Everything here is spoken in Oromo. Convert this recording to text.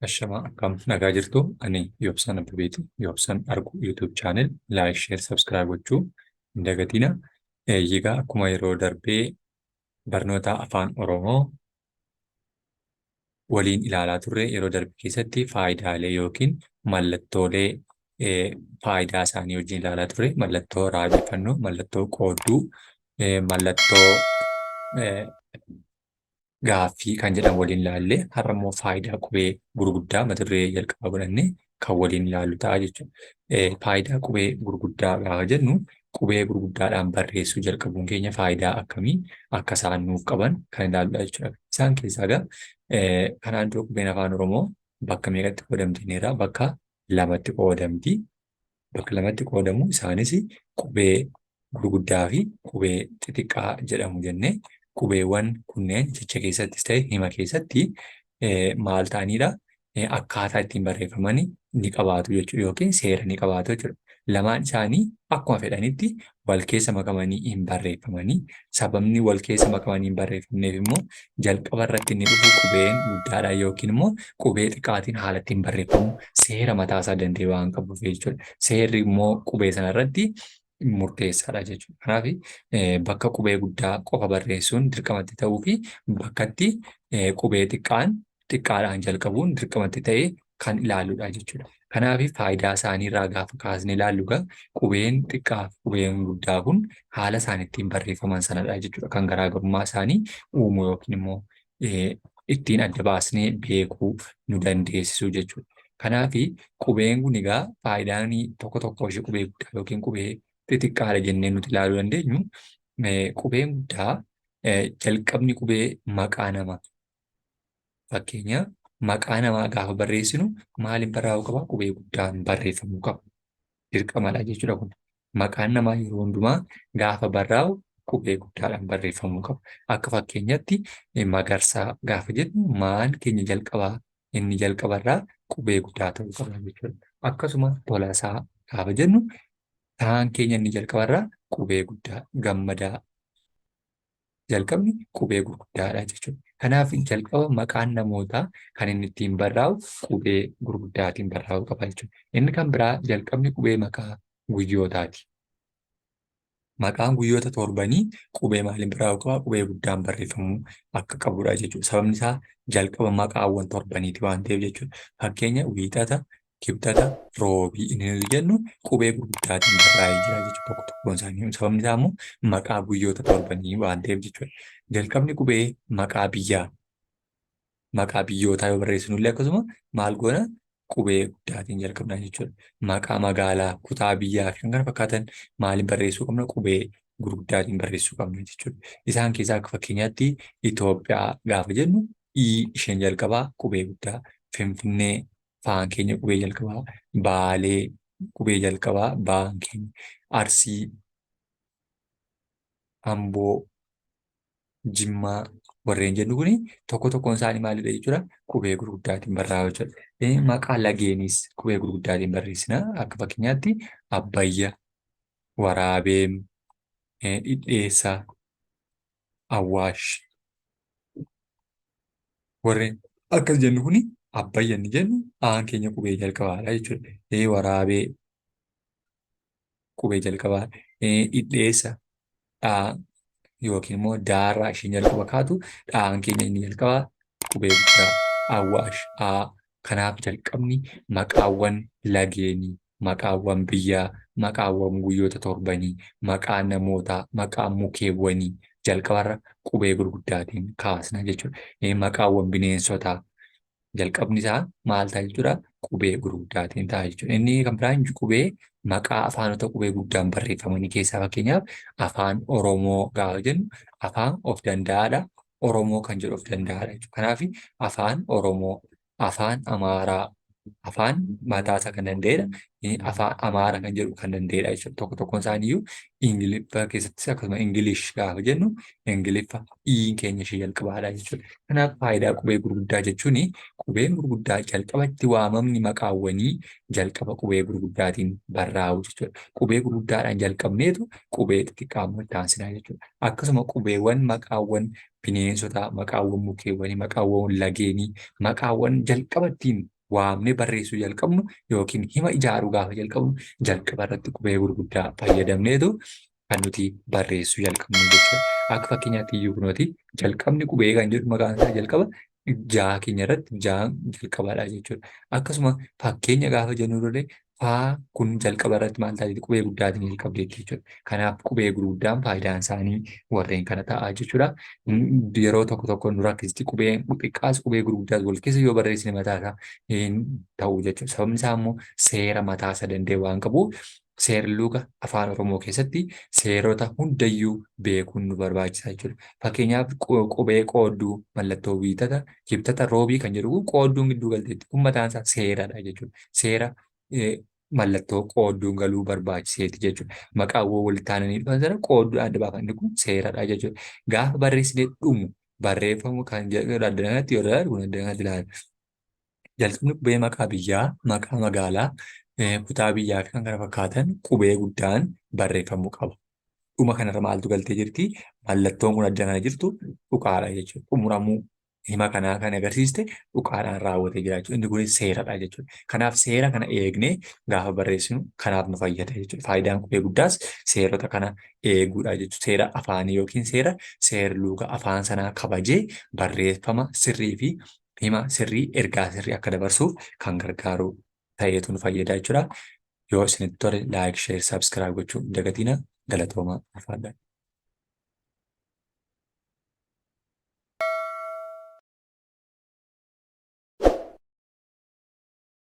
Ashamaa, akkam nagaa jirtu? Ani Yoobsan Abbabeeti. Yoobsan Argu YouTube channel like, share, subscribe gochuu hin dagatina. Egaa akkuma yeroo darbee barnoota Afaan Oromoo waliin ilaalaa turre, yeroo darbe keessatti faayidaalee yookiin mallattoolee faayidaa isaanii wajjin ilaalaa turre: mallattoo raajeffannoo, mallattoo qoodduu, mallattoo gaaffii kan jedhan waliin ilaalle. Har'a immoo faayidaa qubee gurguddaa mata duree jalqabaa godhannee kan waliin ilaallu ta'a jechuudha. Faayidaa qubee gurguddaa gaafa jennu, qubee gurguddaadhaan barreessuu jalqabuun keenya faayidaa akkamii akka isaan nuuf qaban kan ilaalludha jechuudha. Isaan keessaa egaa kanaan dura qubeen Afaan Oromoo bakka meeqatti qoodamti jenneerra? Bakka lamatti qoodamti. Bakka lamatti qoodamu, isaanis qubee gurguddaa fi qubee xixiqqaa jedhamu jennee. Qubeewwan kunneen jecha keessattis ta'e hima keessatti maal ta'anidha? Akkaataa ittiin barreeffaman ni qabaatu jechuudha yookiin seera ni qabaatu jechuudha. Lamaan isaanii akkuma fedhanitti wal keessa makamanii hin barreeffamanii. Sababni wal keessa makamanii hin barreeffamneef immoo jalqaba irratti inni dhufu qubeen guddaadhaan yookiin immoo qubee xiqqaatiin haala ittiin barreeffamu seera mataasaa danda'e waan qabuuf jechuudha. Seerri immoo qubee sana irratti murteessaadha jechuudha. Kanaaf bakka qubee guddaa qofa barreessuun dirqamatti ta'uu fi bakkatti qubee xiqqaan xiqqaadhaan jalqabuun dirqamatti ta'e kan ilaalludha jechuudha. Kanaaf faayidaa isaanii irraa gaafa kaasnee ilaallu, egaa qubeen xiqqaa fi qubeen guddaa kun haala isaan ittiin barreeffaman sanadha jechuudha. Kan garaagarummaa isaanii uumu yookiin immoo ittiin adda baasnee beekuu nu dandeessisu jechuudha. Kanaaf qubeen kun egaa faayidaan tokko tokko ishee qubee guddaa yookiin qubee xixiqqaadha jennee nuti ilaaluu dandeenyu, qubeen guddaa jalqabni qubee maqaa namaa. Fakkeenya, maqaa namaa gaafa barreessinu maaliin barraa'uu qaba? Qubee guddaan barreeffamuu qaba. Dirqamadha jechuudha kun. Maqaan namaa yeroo hundumaa gaafa barraa'u qubee guddaadhaan barreeffamuu qaba. Akka fakkeenyatti Magarsaa gaafa jennu, maan keenya jalqabaa inni jalqabarraa qubee guddaa ta'uu qaba jechuudha. Akkasuma Tolasaa gaafa jennu, taan keenya inni jalqabarraa qubee guddaa, Gammadaa jalqabni qubee gurguddaadha jechuudha. Kanaaf jalqaba maqaan namootaa kan inni ittiin barraa'u qubee gurguddaatiin barraa'uu qaba jechuudha. Inni kan biraa jalqabni qubee maqaa guyyootaati. Maqaan guyyoota torbanii qubee maaliin barraa'uu qaba? Qubee guddaan barreeffamuu akka qabudha jechuudha. Sababni isaa jalqaba maqaawwan torbaniiti waan ta'eef jechuudha. Fakkeenya, Wiixata, Kibxata, Roobii inni nuti jennu qubee gurguddaatiin barraa'ee jira jechuudha tokko tokkoon isaanii. Sababni isaa immoo maqaa guyyoota torbanii waan ta'eef jechuudha. Jalqabni qubee maqaa biyyaa, maqaa biyyootaa yoo barreessinu illee akkasuma maal goona? Qubee guddaatiin jalqabna jechuudha. Maqaa magaalaa, kutaa biyyaa fi kan kana fakkaatan maaliin barreessuu qabna? Qubee gurguddaatiin barreessuu qabna jechuudha. Isaan keessaa akka fakkeenyaatti Itoophiyaa gaafa jennu, I isheen jalqabaa qubee guddaa, Finfinnee faan keenya qubee jalqabaa, Baalee qubee jalqabaa baan keenya, Arsii, Amboo, Jimmaa warreen jennu kuni tokko tokkoon isaanii maalidha jechuudha? Qubee gurguddaatiin barraa'u jechuudha. Maqaa lageeniis qubee gurguddaatiin barreessina. Akka fakkeenyaatti Abbayya, Waraabeem, Dhidheessa, Awwaash. Warreen akkas jennu kuni, Abbayya inni jennu aan keenya qubee jalqabaadha jechuudha. Waraabee qubee jalqabaa, Dhidheessa dhaa yookiin immoo daarraa isheen jalqaba kaatu, dhaan keenya inni jalqabaa qubee guddaa, Awwaash aa. Kanaaf jalqabni maqaawwan lageenii, maqaawwan biyyaa, maqaawwan guyyoota torbanii, maqaa namootaa, maqaa mukeewwanii jalqabarra qubee gurguddaatiin kaasna jechuudha. Maqaawwan bineensotaa jalqabni isaa maal ta'a jechuudha? Qubee gurguddaatiin ta'a jechuudha. Inni kan biraan qubee maqaa afaanota qubee guddaan barreeffamanii keessaa, fakkeenyaaf Afaan Oromoo gaafa jennu, afaan of danda'aadha. Oromoo kan jedhu of danda'aadha jechuudha. Kanaaf Afaan Oromoo, Afaan Amaaraa, afaan mataa isaa kan danda'edha. Afaan Amaara kan jedhu kan danda'edha jechuudha. Tokko tokkoon isaaniiyyuu Ingiliffa keessattis akkasuma English gaafa jennu, Ingiliffa iin keenya ishee jalqabaadha jechuudha. Kanaaf faayidaa qubee gurguddaa jechuun, qubeen gurguddaa jalqabatti waamamni maqaawwanii jalqaba qubee gurguddaatiin barraa'u jechuudha. Qubee gurguddaadhaan jalqabneetu qubee xixiqqaa immoo itti aansinaa jechuudha. Akkasuma qubeewwan maqaawwan bineensotaa, maqaawwan mukeewwanii, maqaawwan lageenii, maqaawwan jalqaba ittiin waamnee barreessuu jalqabnu yookiin hima ijaaruu gaafa jalqabnu jalqaba irratti qubee gurguddaa fayyadamneetu kan nuti barreessuu jalqabnu jechuudha. Akka fakkeenyaatti iyyuu kunooti jalqabni qubee kan jedhu maqaan isaa jalqaba jaa keenya irratti jaan jalqabaadha jechuudha. Akkasuma fakkeenya gaafa jennu illee faa kun jalqaba irratti maal taatee qubee guddaatiin jalqabdeetti jechuudha. Kanaaf qubee gurguddaan faayidaan isaanii warreen kana ta'a jechuudha. Yeroo tokko tokko nu rakkisti qubee xiqqaas qubee gurguddaas wal keessa yoo barreessine mataa isaa hin ta'u jechuudha. Sababni isaa immoo seera mataa isaa danda'e waan qabuuf seerluga afaan Oromoo keessatti seerota hundayyuu beekuun nu barbaachisa jechuudha. Fakkeenyaaf qubee qoodduu mallattoo wiixata, kibxata, roobii kan jedhu kun qoodduun gidduu galteetti. Kun mataan isaa seeradha jechuudha. Seera mallattoo qoodduun galuu barbaachiseeti jechuudha. Maqaawwan walitti aananii dhufan sana qoodduudhaan adda baafanni kun seeradha jechuudha. Gaafa barreessinee dhumu barreeffamu kan jedhu addana kanatti yoo ilaalu kun addana kanatti ilaala. Jalqabni qubee maqaa biyyaa, maqaa magaalaa, kutaa biyyaa fi kan kana fakkaatan qubee guddaan barreeffamuu qaba. Dhuma kanarra maaltu galtee jirti? Mallattoon kun addana kana jirtu tuqaadha jechuudha. Xumuramuu hima kanaa kan agarsiiste tuqaadhaan raawwatee jira jechuudha. Inni kunis seeradha jechuudha. Kanaaf seera kana eegnee gaafa barreessinu kanaaf nu fayyada jechuudha. Faayidaan qubee guddaas seerota kana eeguudha jechuudha. Seera afaanii yookiin seera seerluuga afaan sanaa kabajee barreeffama sirrii fi hima sirrii ergaa sirrii akka dabarsuuf kan gargaaru ta'eetu nu fayyada jechuudha. Yoo isinitti tole like, share, subscribe gochuu hin dagatinaa. Galatoomaa ulfaadhaa.